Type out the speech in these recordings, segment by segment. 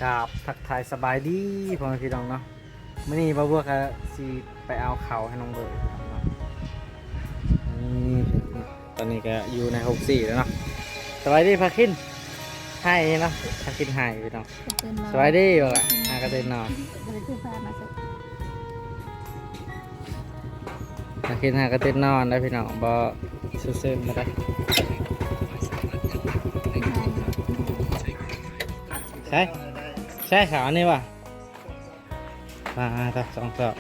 ກາບທັກທາຍສະບາຍດີພໍ່ແມ່ພີ່ນ້ອງເນາະ. ມື້ນີ້ບ່າວບົວກະຊິໄປເອົາເຂົ້າໃຫ້ນ້ອງເບີດເນາະ. ນີ້ ຕອນນີ້ກະຢູ່ໃນໂຮງສີແລ້ວເນາະ. ສະບາຍດີພາຄິນ ໄຫ້ເນາະ ພາຄິນໄຫ້ພີ່ນ້ອງ. ສະບາຍດີ ບັກຫຼ້າ ຫາກະຕື່ນນອນ. ພາຄິນຫາກະຕື່ນນອນໄດ໋ພີ່ນ້ອງ ບໍ່ຊື່ຊື່ນບໍ່ໄດ້. ໃສ່ ໃສ່ເຂົ້າອັນນີ້ຫວາ? ມາ ມາ ສອງສອບ.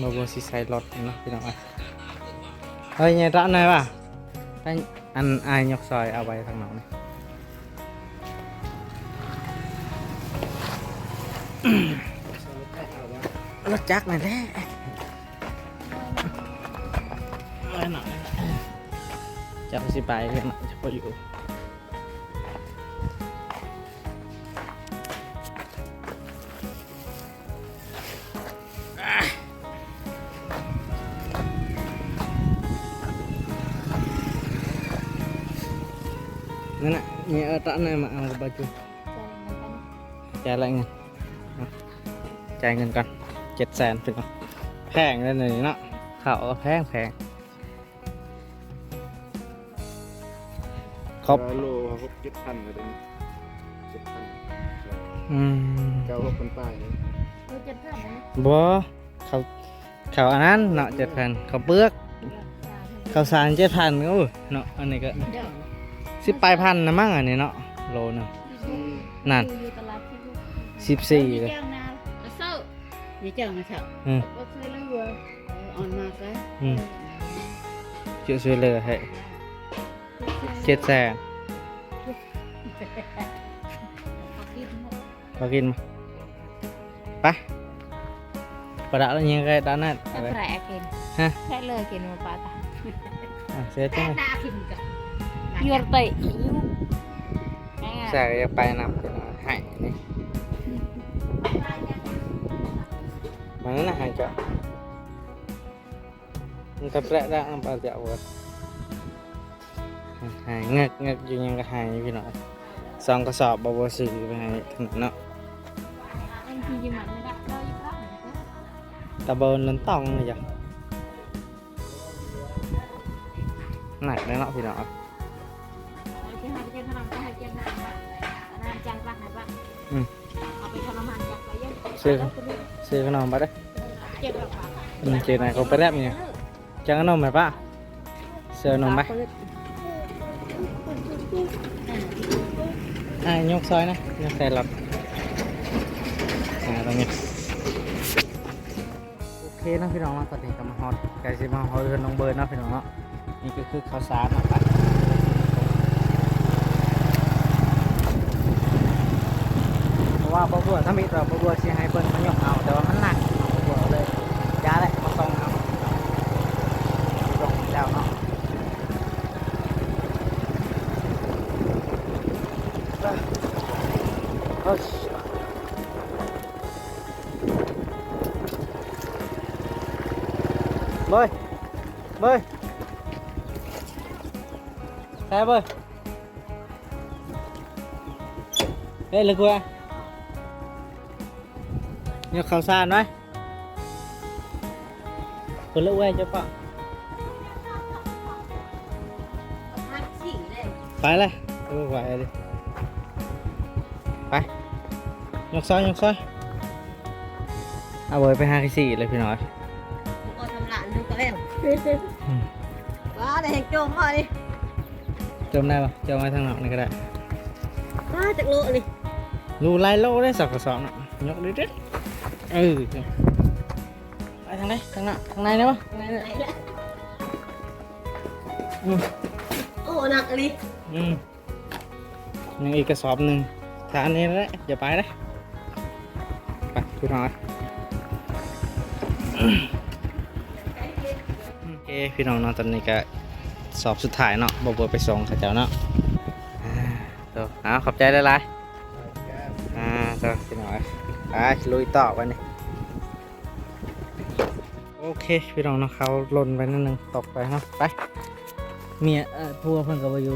ບໍ່ ບໍ່ຊິໃສ່ລົດເນາະພີ່ນ້ອງເອີຍ. ເຮີ້ຍ ໃຫຍ່ຕະໜ້ອຍຫວາ? ໃຫ້ອັນອ້າຍຍົກຊອຍເອົາໄວ້ທາງນອກນີ້. ລົດຈັກນັ້ນແຫຼະ ເອົາໄວ້ໜ້ອຍ. ຈັກຊິໄປເນາະ ຈັກບໍ່ຢູ່. ນັ້ນນະ ມີເອົາຕະນັ້ນມາເອົາກະບາຈຸ. ຈ່າຍລະເງິນ ຈ່າຍເງິນກ່ອນ ເຈັດແສນພີ່ນ້ອງ. ແພງເດ້ນີ້ເນາະ ເຂົ້າກະແພງໆ. ຄົບ ໂລ ຫົກເຈັດພັນກະໄດ້ ເຈັດພັນ. ອືມ ເກົ້າ ຫົກພັນປາຍເດ້. ໂລ ເຈັດພັນນະ? ບໍ່ ເຂົ້າ ເຂົ້າອັນນັ້ນເນາະ ເຈັດພັນ ເຂົ້າເປືອກ ເຂົ້າສານເຈັດພັນ. ໂອ້ ເນາະ ອັນນີ້ກະສິບປາຍພັນນະມັ້ງ ອັນນີ້ເນາະ ໂລໜຶ່ງ. ອືມ ນັ້ນ ສິບສີ່ເລີຍ. ອືມ ເຈົ້າຊ່ວຍເຫຼືອໃຫ້ ເຈັດແສນ. ພໍກິນ ໄປ ປະດາລະຍັງໄດ້ດ້ານນັ້ນ. ປະດາກິນ ຮະ ແທ້ເລີຍກິນມາປະດາ. ອ່າ ເສຍໃຈ ຍວດໄປ ແຊກຢາກໄປນຳ ໃຫ້ນີ້ ມານະ ໃຫ້ເຈົ້າ. ມັນກະແປະໄດ້ນຳປາຈະເວີດ ໃຫ້ເງືອກໆຢູ່ ຍັງກະໃຫ້ພີ່ນ້ອງ. ສອງກະສອບບໍ່ ບໍ່ຊື້ໄປໃຫ້ເນາະ ຕະເບີນລັນຕ້ອງນີ້ຈ້ະ. ໜັກເດ້ເນາະພີ່ນ້ອງ. ອືມ ຊື້ ຊື້ຂະໜົມໄປເດີ້. ອືມ ເຈນາຍເຂົາໄປແລັບນີ້ ຈັ່ງຂະໜົມໃຫ້ປ້າ ຊື້ຂະໜົມໄປ. ອ່າ ຍົກຊອຍນະ ຍົກໃສ່ລັອກ ອ່າ ຕອນນີ້. ໂອເຄເນາະພີ່ນ້ອງເນາະ ຕອນນີ້ກະມາຮອດ ໃກ້ຊິມາຮອດເຮືອນນ້ອງເບີດເນາະພີ່ນ້ອງເນາະ. ນີ້ກະຄືເຂົ້າສານເນາະ ເພາະວ່າບໍ່ເບື່ອ ທຳອິດວ່າບໍ່ເບື່ອຊິໃຫ້ເພິ່ນມາຍົກເອົາ ແຕ່ວ່າມັນໜັກ ບໍ່ເບື່ອເລີຍ ຢ່າແຫຼະ ມາສ່ອງເອົາ ສົ່ງແລ້ວເນາະ. ເບີຍ ເບີຍ ແຊເບີຍ ເອີ ເລີກກວ່າ ຍົກເຂົ້າສານໄວ້ ຄົນລະອວຍເຈົ້າປະ ໄປລະ ໂອ້ ໄວເລີຍ ໄປ ຍົກຊອຍ ຍົກຊອຍ. ເອົາເວີຍ ໄປຫາຂີ້ຊີ້ເລີຍພີ່ນ້ອງ. ບໍ່ກໍທຳລາຍລູກກໍແລ້ວ ອືມ ວ້າ ໄດ້ແຮງໂຈມພໍນີ້ ໂຈມໄດ້ບໍ່? ໂຈມໄວ້ທາງນອກນີ້ກະໄດ້. ວ້າ ຈັກໂລນີ້ ໂລ ຫຼາຍໂລເດ້ ສອງກະສອບເນາະ ຍົກເດັດໆ. ເອີ ໄປທາງໃດ? ທາງນອກ ທາງໃນໄດ້ບໍ່? ທາງໃນເດີ ອືມ ໂອ້ ໜັກອີ່ຫຼີ ອືມ. ຍັງອີກກະສອບໜຶ່ງ ຖ້າອັນນີ້ແຫຼະ ຢ່າໄປເດ້ ໄປພີ່ນ້ອງ. ໂອເຄພີ່ນ້ອງເນາະ ຕອນນີ້ກະສອບສຸດທ້າຍເນາະ ບໍ່ເບີໄປສົ່ງເຂົາເຈົ້າເນາະ. ອ່າ ໂຕ ເອົາ ຂອບໃຈຫຼາຍໆ. ອ່າ ໂຕ ພີ່ນ້ອງ ໄປລຸຍຕໍ່ບາດນີ້. ໂອເຄພີ່ນ້ອງເນາະ ເຂົາຫຼົ່ນໄປໜ້ອຍໜຶ່ງ ຕົກໄປເນາະ. ໄປ ເມຍ ເອີ ຜົວເພິ່ນກະບໍ່ຢູ່.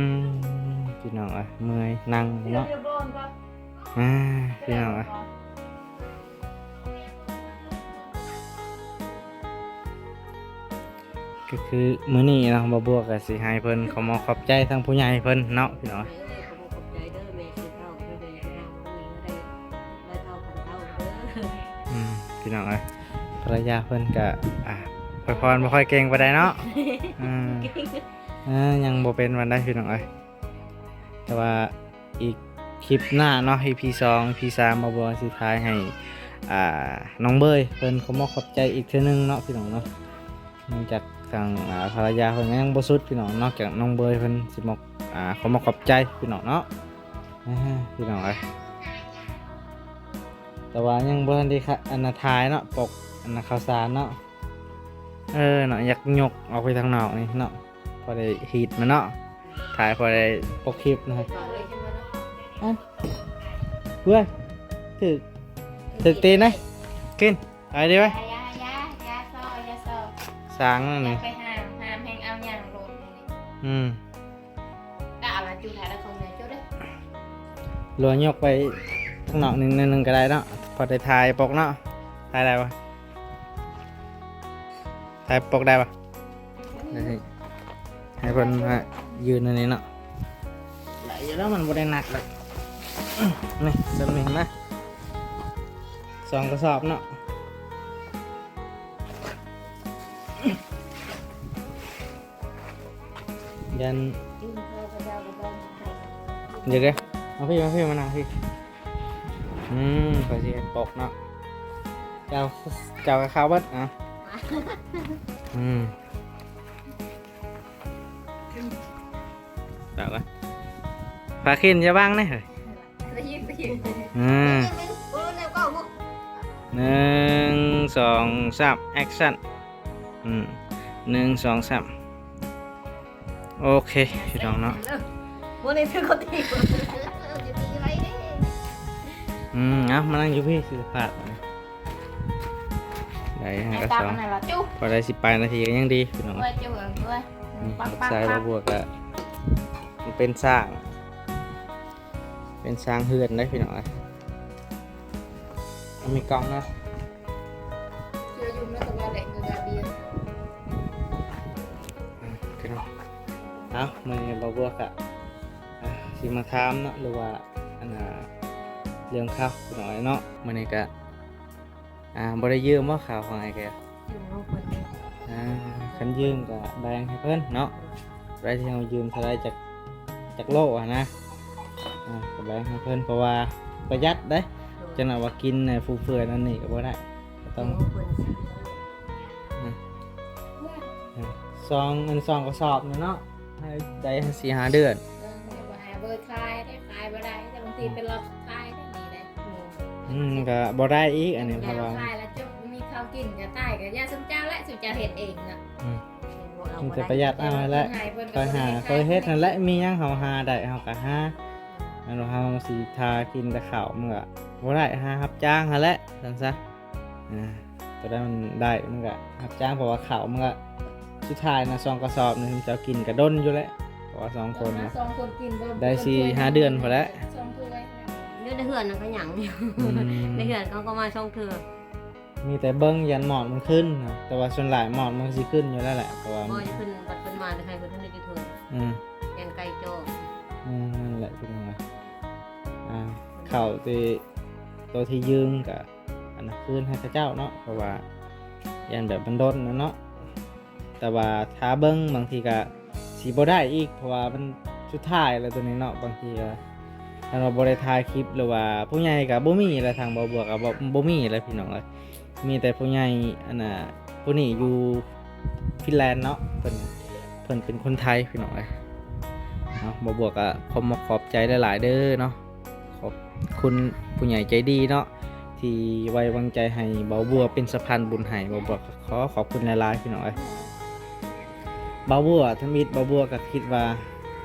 ມ ພີ່ນ້ອງເອີຍ ເມື່ອຍນັ່ງເນາະ ອ່າ ພີ່ນ້ອງເອີຍ ກໍຄືມື້ນີ້ເນາະ ບ່າວບົວກໍຊິໃຫ້ເພິ່ນຂໍມອບຂອບໃຈທາງຜູ້ໃຫຍ່ເພິ່ນເນາະ ພີ່ນ້ອງ. ເອີ ຂອບອົກຂອບໃຈເດີແມ່ຊື່ເຖົ້າເດີ ແມ່ຊື່ເຖົ້າ ມື້ນີ້ໄດ້ ໄດ້ເຖົ້າພັນເຖົ້າເດີ ອືມ ພີ່ນ້ອງເອີຍ ພັນລະຍາເພິ່ນກະ ອ່າ ອວຍພອນບໍ່ຄ່ອຍເກັ່ງປານໃດເນາະ ອືມ ເກັ່ງ ເອີ ຍັງບໍ່ເປັນປານໃດ ພີ່ນ້ອງເອີຍ ແຕ່ວ່າອີກຄລິບໜ້າເນາະ ອີພີສອງ ອີພີສາມ ບ່າວບົວຊິຖ່າຍໃຫ້ ອ່າ ນ້ອງເບີຍເພິ່ນຂໍມອບຂອບໃຈອີກເທື່ອໜຶ່ງເນາະ ພີ່ນ້ອງເນາະ. ເນື່ອງຈາກທາງ ອ່າ ພັນລະຍາເພິ່ນກໍຍັງບໍ່ສຸດ ພີ່ນ້ອງ ນອກຈາກນ້ອງເບີຍເພິ່ນຊິມາ ອ່າ ຂໍມາຂອບໃຈ ພີ່ນ້ອງເນາະ ອ່າ ພີ່ນ້ອງເອີຍ ແຕ່ວ່າຍັງບໍ່ທັນໄດ້ ອັນນ່າ ຖ່າຍເນາະ ປົກ ອັນນ່າ ເຂົ້າສານເນາະ ເອີ ເນາະ ຢາກຍົກອອກໄປທາງນອກນີ້ເນາະ ພໍໄດ້ຮີດມາເນາະ ຖ່າຍພໍໄດ້ປົກຄລິບນະ ອັນ ເວີ້ຍ ຖືກ ຖືກຕີນເດ້ ກິນ ໄປດີໄວ ຢ່າ ຢ່າ ຢ່າ ຢ່າຊໍ ຢ່າຊໍ ສ້າງນັ້ນ ຢ່າໄປຫ້າມ ຫ້າມແຮ່ງເອົາຫຍັງໂລດ ອືມ ກະເອົາລະຈູຖ່າຍລະຂອງເໜືອຈຸເດີ ລວງຍົກໄປທາງນອກໜຶ່ງ ໜຶ່ງກໍໄດ້ເນາະ ພໍໄດ້ຖ່າຍປົກເນາະ ຖ່າຍໄດ້ບໍ່ ຖ່າຍປົກໄດ້ບໍ່ ໃຫ້ເພິ່ນມາຢືນອັນນີ້ເນາະ ໄດ້ຢູ່ແລ້ວ ມັນບໍ່ໄດ້ໜັກດອກ ນີ້ ສ່ຳນີ້ນະ ສອງກະສອບເນາະ ຢ້ານ ດຽວໆ ເອົາພີ້ ມາພີ້ ມານັ່ງພີ້ ອືມ ຂ້ອຍຊິເຮັດປົກເນາະ ເຈົ້າ ເຈົ້າກໍເຂົ້າເບິດ ອ່ະ ອືມ ຕາຍລະ ພາກິນຢ່າບັງເດ້ ໄດ້ຍິນ ໄດ້ຍິນ ອືມ ໂອ້ ແນວເກົ່າບໍ່ ໜຶ່ງ ສອງ ສາມ ແອັກຊັນ ອືມ ໜຶ່ງ ສອງ ສາມ ໂອເຄ ພີ່ນ້ອງເນາະ ບໍ່ໄດ້ຖືກເຂົາຕີ ອືມ ເອົາ ມານັ່ງຢູ່ພີ້ ຊິພາດ ໄດ້ຫາກະສອງ ພໍໄດ້ສິບປາຍນາທີກໍຍັງດີ ພີ່ນ້ອງ ອືມ ລູກຊາຍບ່າວບົວກະເປັນຊ່າງ ເປັນຊ່າງເຮືອນເດ້ ພີ່ນ້ອງເອີຍ ມີກ່ອງເນາະ ເຊື່ອຢູ່ນະ ແຕ່ວ່າແຫຼະ ເງິນລາວເບຍ ອືມ ພີ່ນ້ອງ ເອົາ ມື້ນີ້ບ່າວບົວກະ ອ່າ ຊິມາຖາມເນາະ ຫຼືວ່າ ອັນນ່າ ເລື່ອງຂ່າວ ພີ່ນ້ອງເນາະ ມື້ນີ້ກະ ອ່າ ບໍ່ໄດ້ຢືມບໍ່ ເຂົ້າຂອງອ້າຍແກ້ວ? ຢືມລູກເພິ່ນເດ້ ອ່າ ຄັນຢືມກໍແບ່ງໃຫ້ເພິ່ນເນາະ ໄດ້ທີ່ເຮົາຢືມເທົ່າໃດ ຈັກ ຈັກໂລຫັ້ນນະ ອ່າ ກໍແບ່ງໃຫ້ເພິ່ນ ເພາະວ່າປະຢັດເດ້ ໂດຍ ຈັ່ງວ່າກິນ ເຟຸື່ອຍໆ ອັນນີ້ກໍບໍ່ໄດ້ ກໍຕ້ອງ ໂດຍ ເພິ່ນຊິ ອ່າ ສອງ ອັນ ສອງກະສອບນີ້ເນາະ ໃຫ້ໄດ້ສີ່ຫ້າເດືອນ ເອີ ບໍ່ໃຫ້ເບີຂາຍໄດ້ ຂາຍບໍ່ໄດ້ ແຕ່ບາງທີເປັນລັອດຂາຍໄດ້ນີ້ໄດ້ ອືມ ກໍບໍ່ໄດ້ອີກ ອັນນີ້ ເພາະວ່າຂາຍແລ້ວຈົບ ມີເຂົ້າກິນກໍຕາຍ ກໍຢ່າຊຸມເຈົ້າແຫຼະ ຊຸມເຈົ້າເຮັດເອງເນາະ ອືມ ມີແຕ່ປະຢັດເອົາຫັ້ນແຫຼະ ຂ້ອຍຫາ ຂ້ອຍເຮັດຫັ້ນແຫຼະ ມີຫຍັງເຮົາຫາໄດ້ເຮົາກໍຫາ ແມ່ນວ່າເຮົາຊິຖ້າກິນແຕ່ເຂົ້າ ມັນກໍບໍ່ໄດ້ ຫາຮັບຈ້າງຫັ້ນແຫຼະ ຊັ້ນຊະ ອ່າ ຕົວໃດມັນໄດ້ມັນກະຮັບຈ້າງ ເພາະວ່າເຂົ້າມັນກະສຸດທ້າຍນະ ສອງກະສອບນີ້ເຈົ້າກິນກະດົນຢູ່ແຫຼະ ເພາະວ່າສອງຄົນນະ ສອງຄົນກິນບໍ່ ໄດ້ສີ່ຫ້າເດືອນພຸ້ນແຫຼະ ສອງຖ້ວຍ ຢູ່ໃນເຮືອນນັ້ນກະຍັງຢູ່ ອືມ ໃນເຮືອນເຂົາກະມາສອງເທື່ອ ມີແຕ່ເບິ່ງຢ້ານໝອດມັນຂຶ້ນນະ ແຕ່ວ່າສ່ວນຫຼາຍໝອດມັນຊິຂຶ້ນຢູ່ແລ້ວແຫຼະ ເພາະວ່າ ບໍ່ ມັນຂຶ້ນ ບັດເພິ່ນມາແຕ່ໃຫ້ເພິ່ນໄດ້ຈຸເຖິງ ອືມ ຢ້ານໄກ່ຈ່ອງ ອືມ ນັ້ນແຫຼະພີ່ນ້ອງເອີຍ ອ່າ ເຂົ້າທີ່ ໂຕທີ່ຢືມກະ ອັນນັ້ນຄືນໃຫ້ເຂົາເຈົ້າເນາະ ເພາະວ່າຢ້ານແບບມັນດົນແລ້ວເນາະ ແຕ່ວ່າຖ້າເບິ່ງບາງທີກະຊິບໍ່ໄດ້ອີກ ເພາະວ່າມັນສຸດທ້າຍແລ້ວໂຕນີ້ເນາະ ບາງທີກະ ຄັນວ່າບໍ່ໄດ້ຖ່າຍຄລິບ ຫຼືວ່າຜູ້ໃຫຍ່ກະບໍ່ມີແຫຼະ ທາງບ່າວບົວກະບໍ່ ບໍ່ມີແຫຼະພີ່ນ້ອງເອີຍ ມີແຕ່ຜູ້ໃຫຍ່ ອັນນ່າ ຜູ້ນີ້ຢູ່ຟິນແລນເນາະ ເພິ່ນ ເພິ່ນເປັນຄົນໄທພີ່ນ້ອງເອີຍ ເນາະ ບ່າວບົວກະຂອບມຸກຂອບໃຈຫຼາຍໆເດີເນາະ ຂອບຄຸນຜູ້ໃຫຍ່ໃຈດີເນາະ ທີ່ໄວ້ວາງໃຈໃຫ້ບ່າວບົວເປັນສະພານບຸນໃຫ້ ບ່າວບົວກະຂໍຂອບຄຸນຫຼາຍໆພີ່ນ້ອງເອີຍ ບ່າວບົວ ທຳອິດບ່າວບົວກະຄິດວ່າ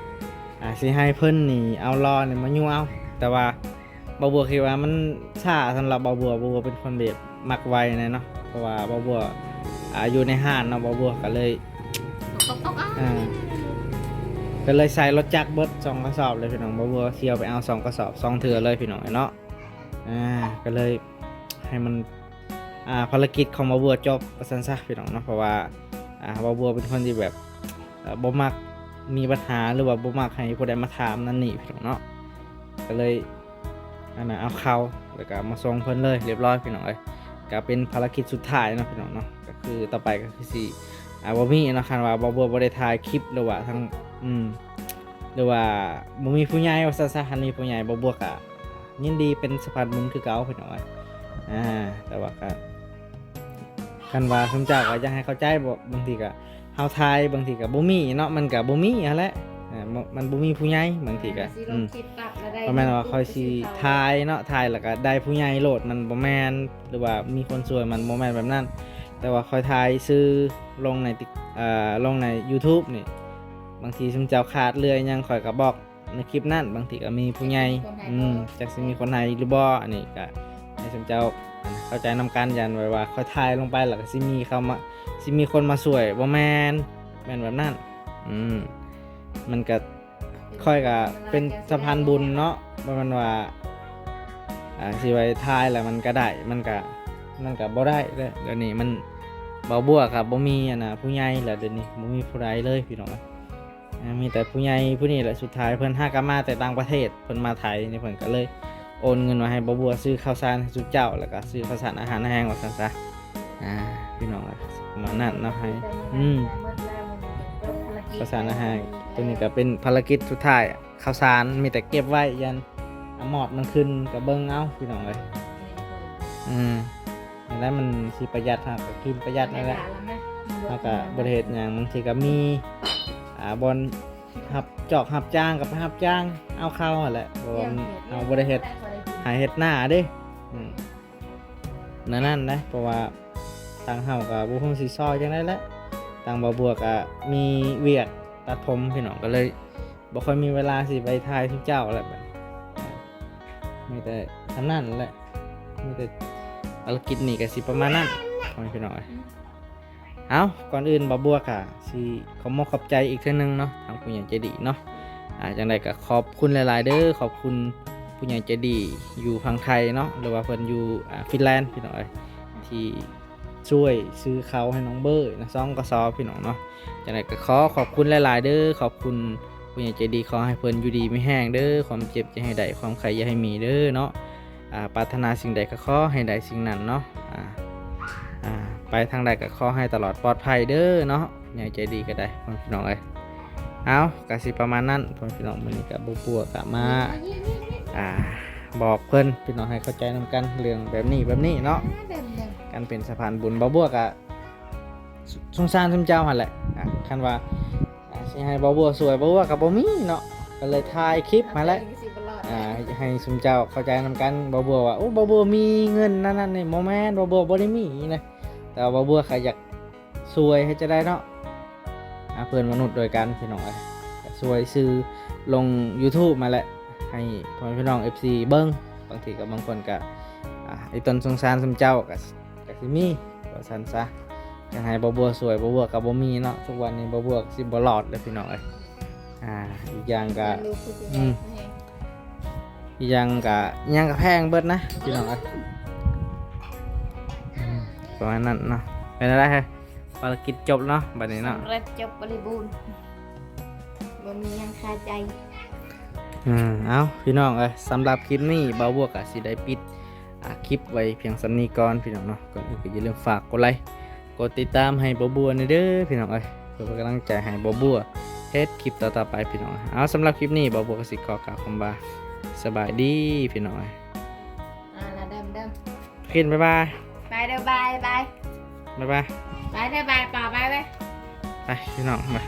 ອ່າ ຊິໃຫ້ເພິ່ນນີ້ເອົາຫຼໍ່ນີ້ມາຍູ້ເອົາ ແຕ່ວ່າ ບ່າວບົວຄິດວ່າມັນຊ້າສຳລັບບ່າວບົວ ບ່າວບົວເປັນຄົນແບບມັກໄວແນ່ເນາະ ເພາະວ່າບ່າວບົວ ອ່າ ຢູ່ໃນຮ້ານເນາະ ບ່າວບົວກະເລີຍ ຕອກໆໆ ອ່າ ກະເລີຍໃສ່ລົດຈັກເບິດສອງກະສອບເລີຍພີ່ນ້ອງ ບ່າວບົວຊິເອົາໄປເອົາສອງກະສອບສອງເທື່ອເລີຍພີ່ນ້ອງເນາະ ອ່າ ກະເລີຍໃຫ້ມັນ ອ່າ ພາລະກິດຂອງບ່າວບົວຈົບວ່າຊັ້ນຊະພີ່ນ້ອງເນາະ ເພາະວ່າ ອ່າ ບ່າວບົວເປັນຄົນທີ່ແບບ ເອີ ບໍ່ມັກມີບັນຫາ ຫຼືວ່າບໍ່ມັກໃຫ້ຜູ້ໃດມາຖາມນັ້ນນີ້ພີ່ນ້ອງເນາະ ກະເລີຍ ອັນນ່າ ເອົາເຂົ້າ ແລ້ວກະມາສົ່ງເພິ່ນເລີຍ ຮຽບຮ້ອຍພີ່ນ້ອງເອີຍ ກະເປັນພາລະກິດສຸດທ້າຍເນາະພີ່ນ້ອງເນາະ ກະຄືຕໍ່ໄປກະຄືຊິ ອ່າ ບໍ່ມີເນາະ ຄັນວ່າບ່າວບົວບໍ່ໄດ້ຖ່າຍຄລິບ ຫຼືວ່າທາງ ອືມ ຫຼືວ່າບໍ່ມີຜູ້ໃຫຍ່ວ່າຊັ້ນຊະ ຄັນມີຜູ້ໃຫຍ່ບ່າວບົວກະຍິນດີເປັນສະພານບຸນຄືເກົ່າພີ່ນ້ອງເອີຍ ອ່າ ແຕ່ວ່າກະ ຄັນວ່າຊຸມເຈົ້າກະຢາກໃຫ້ເຂົ້າໃຈ ບາງທີກະເຮົາຖ່າຍ ບາງທີກະບໍ່ມີເນາະ ມັນກະບໍ່ມີຫັ້ນແຫຼະ ເອີ ມັນ ມັນບໍ່ມີຜູ້ໃຫຍ່ ບາງທີກະ ອືມ ບໍ່ແມ່ນວ່າຂ້ອຍຊິຖ່າຍເນາະ ຖ່າຍແລ້ວກະໄດ້ຜູ້ໃຫຍ່ໂລດ ມັນບໍ່ແມ່ນ ຫຼືວ່າມີຄົນຊ່ວຍ ມັນບໍ່ແມ່ນແບບນັ້ນ ແຕ່ວ່າຂ້ອຍຖ່າຍສື່ລົງໃນຕິກ ເອີ ລົງໃນຢູທູບນີ້ ບາງທີຊຸມເຈົ້າຂາດເຫຼືອຫຍັງ ຂ້ອຍກະບອກ ໃນຄລິບນັ້ນ ບາງທີກະມີຜູ້ໃຫຍ່ ອືມ ຈັກຊິມີຄົນໃຫ້ຫຼືບໍ່ ອັນນີ້ກະໃຫ້ຊຸມເຈົ້າເຂົ້າໃຈນຳກັນ ຢ້ານແບບວ່າຂ້ອຍຖ່າຍລົງໄປແລ້ວກະຊິມີເຂົ້າມາ ຊິມີຄົນມາຊ່ວຍ ບໍ່ແມ່ນ ແມ່ນແບບນັ້ນ ອືມ ມັນກະ ຂ້ອຍກະເປັນສະພານບຸນເນາະ ບໍ່ແມ່ນວ່າ ອ່າ ຊິໄວ້ຖ່າຍແລ້ວມັນກະໄດ້ ມັນກະ ມັນກະບໍ່ໄດ້ເດ້ ດຽວນີ້ມັນ ບ່າວບົວກະບໍ່ມີ ອັນນ່າ ຜູ້ໃຫຍ່ແລ້ວ ດຽວນີ້ບໍ່ມີຜູ້ໃດເລີຍພີ່ນ້ອງ ອ່າ ມີແຕ່ຜູ້ໃຫຍ່ຜູ້ນີ້ແຫຼະ ສຸດທ້າຍເພິ່ນຫາກະມາແຕ່ຕ່າງປະເທດ ເພິ່ນມາໄທນີ້ ເພິ່ນກະເລີຍໂອນເງິນມາໃຫ້ບ່າວບົວຊື້ເຂົ້າສານໃຫ້ຊຸມເຈົ້າ ແລ້ວກະຊື້ເຂົ້າສານອາຫານແຫ້ງວ່າຊັ້ນຊະ ອ່າ ພີ່ນ້ອງເອີຍ ປະມານນັ້ນເນາະ ໃຫ້ ອືມ ເຂົ້າສານອາຫານ ໂຕນີ້ກະເປັນພາລະກິດສຸດທ້າຍ ເຂົ້າສານມີແຕ່ເກັບໄວ້ ຢ້ານ ອາ ໝອດມັນຂຶ້ນກະເບິ່ງເອົາພີ່ນ້ອງເອີຍ ອືມ ຈັ່ງໃດມັນຊິປະຢັດ ເຮົາກະກິນປະຢັດນັ້ນແຫຼະ ເຮົາກະບໍ່ໄດ້ເຮັດຫຍັງ ບາງທີກະມີ ອ່າ ບ່ອນຮັບຈອກຮັບຈ້າງກະໄປຮັບຈ້າງເອົາເຂົ້າຫັ້ນແຫຼະ ເພາະວ່າເຮົາບໍ່ໄດ້ເຮັດໄຮ່ເຮັດນາເດ້ ອືມ ແນວນັ້ນນະ ເພາະວ່າທາງເຮົາກະບໍ່ຮູ້ຊິຊ່ອຍຈັ່ງໃດແຫຼະ ທາງບ່າວບົວກະມີວຽກຕັດຜົມພີ່ນ້ອງ ກະເລີຍ ບໍ່ຄ່ອຍມີເວລາຊິໄປຖ່າຍຄືເຈົ້າແລ້ວ ບາດນີ້ ມີແຕ່ສ່ຳນັ້ນແຫຼະ ມີແຕ່ ພາລະກິດນີ້ກະຊິປະມານນັ້ນ ພໍ່ແມ່ພີ່ນ້ອງເອີຍ ເອົ້າ ກ່ອນອື່ນບ່າວບົວກະຊິຂອບມຸກຂອບໃຈອີກເທື່ອໜຶ່ງເນາະ ທາງຜູ້ໃຫຍ່ໃຈດີເນາະ ອ່າ ຈັ່ງໃດກະຂອບຄຸນຫຼາຍໆເດີ ຂອບຄຸນຜູ້ໃຫຍ່ໃຈດີຢູ່ຝັ່ງໄທເນາະ ຫຼືວ່າເພິ່ນຢູ່ ອ່າ ຟິນແລນ ພີ່ນ້ອງເອີຍ ທີ່ ຊ່ວຍຊື້ເຂົ້າໃຫ້ນ້ອງເບີນະ ສອງກະສອບພີ່ນ້ອງເນາະ ຈັ່ງໃດກະຂໍຂອບຄຸນຫຼາຍໆເດີ ຂອບຄຸນຜູ້ໃຫຍ່ໃຈດີ ຂໍໃຫ້ເພິ່ນຢູ່ດີມີແຮງເດີ ຄວາມເຈັບຢ່າໃຫ້ໄດ້ ຄວາມໄຂ້ຢ່າໃຫ້ມີເດີເນາະ ອ່າ ປາດຖະໜາສິ່ງໃດກະຂໍໃຫ້ໄດ້ສິ່ງນັ້ນເນາະ ອ່າ ອ່າ ໄປທາງໃດກະຂໍໃຫ້ຕະຫຼອດປອດໄພເດີເນາະ ຜູ້ໃຫຍ່ໃຈດີກະໄດ້ ພີ່ນ້ອງເອີຍ ເອົ້າ ກະຊິປະມານນັ້ນ ພໍ່ແມ່ພີ່ນ້ອງ ມື້ນີ້ກະບໍ່ປົວກະມາ ອ່າ ບອກເພິ່ນ ພີ່ນ້ອງໃຫ້ເຂົ້າໃຈນຳກັນ ເລື່ອງແບບນີ້ແບບນີ້ເນາະ ການເປັນສະພານບຸນ ບ່າວບົວກະສົງສານຊຸມເຈົ້າຫັ້ນແຫຼະ ອ່າ ຄັນວ່າ ອ່າ ຊິໃຫ້ບ່າວບົວຊ່ວຍ ບ່າວບົວກະບໍ່ມີເນາະ ກະເລີຍຖ່າຍຄລິບຫັ້ນແຫຼະ ອ່າ ໃຫ້ຊຸມເຈົ້າເຂົ້າໃຈນຳກັນ ບ່າວບົວວ່າ ໂອ້ ບ່າວບົວມີເງິນນັ້ນໆນີ້ ບໍ່ແມ່ນ ບ່າວບົວບໍ່ໄດ້ມີນະ ແຕ່ວ່າບ່າວບົວກະຢາກ ຊ່ວຍເຮັດຈັ່ງໃດເນາະ ອ່າ ເພື່ອນມະນຸດດ້ວຍກັນພີ່ນ້ອງເອີຍ ກະຊ່ວຍຊື້ລົງຢູທູບມາແຫຼະ ໃຫ້ພໍ່ແມ່ພີ່ນ້ອງເອັຟຊີເບິ່ງ ບາງທີກະບາງຄົນກະ ອ່າ ອີຕົນສົງສານຊຸມເຈົ້າກະ ກະຊິມີ ວ່າຊັ້ນຊະ. ຢາກໃຫ້ບ່າວບົວຊ່ວຍ ບ່າວບົວກໍບໍ່ມີເນາະ, ທຸກວັນນີ້ບ່າວບົວກໍຊິບໍ່ລອດແລ້ວພີ່ນ້ອງເອີຍ. ອ່າ ອີກຢ່າງກໍ ອືມ ອີກຢ່າງກໍ ອີ່ຫຍັງກໍແພງເບິດນະພີ່ນ້ອງເອີຍ. ອືມ ປະມານນັ້ນເນາະ. ເປັນຈັ່ງໃດເຮີ້ຍ? ພາລະກິດຈົບແລ້ວເນາະ ບັດນີ້ເນາະ. ສຳເລັດ ຈົບບໍລິບູນ ບໍ່ມີຫຍັງຄາໃຈ. ອືມ ເອົ້າ ພີ່ນ້ອງເອີຍ, ສຳລັບຄລິບນີ້ ບ່າວບົວກໍຊິໄດ້ປິດ ອ່າ ຄລິບໄວ້ພຽງສ່ຳນີ້ກ່ອນພີ່ນ້ອງເນາະ. ກ່ອນອື່ນກໍຢ່າລືມຝາກກົດໄລ ກົດຕິດຕາມໃຫ້ບ່າວບົວແດ່ເດີພີ່ນ້ອງເອີຍ, ເພື່ອເປັນກຳລັງໃຈໃຫ້ບ່າວບົວເຮັດຄລິບຕໍ່ໆໄປພີ່ນ້ອງ. ເອົາ ສຳລັບຄລິບນີ້ ບ່າວບົວກໍຊິຂໍກ່າວຄຳວ່າ ສະບາຍດີພີ່ນ້ອງເອີຍ. ອ່າ ລະເດີມເດີມ ຄິນ ບາຍບາຍ. ບາຍເດີ ບາຍບາຍ ບາຍບາຍ. ບາຍເດີ ບາຍ ປາ ບາຍບາຍ. ໄປພີ່ນ້ອງ ບາຍ.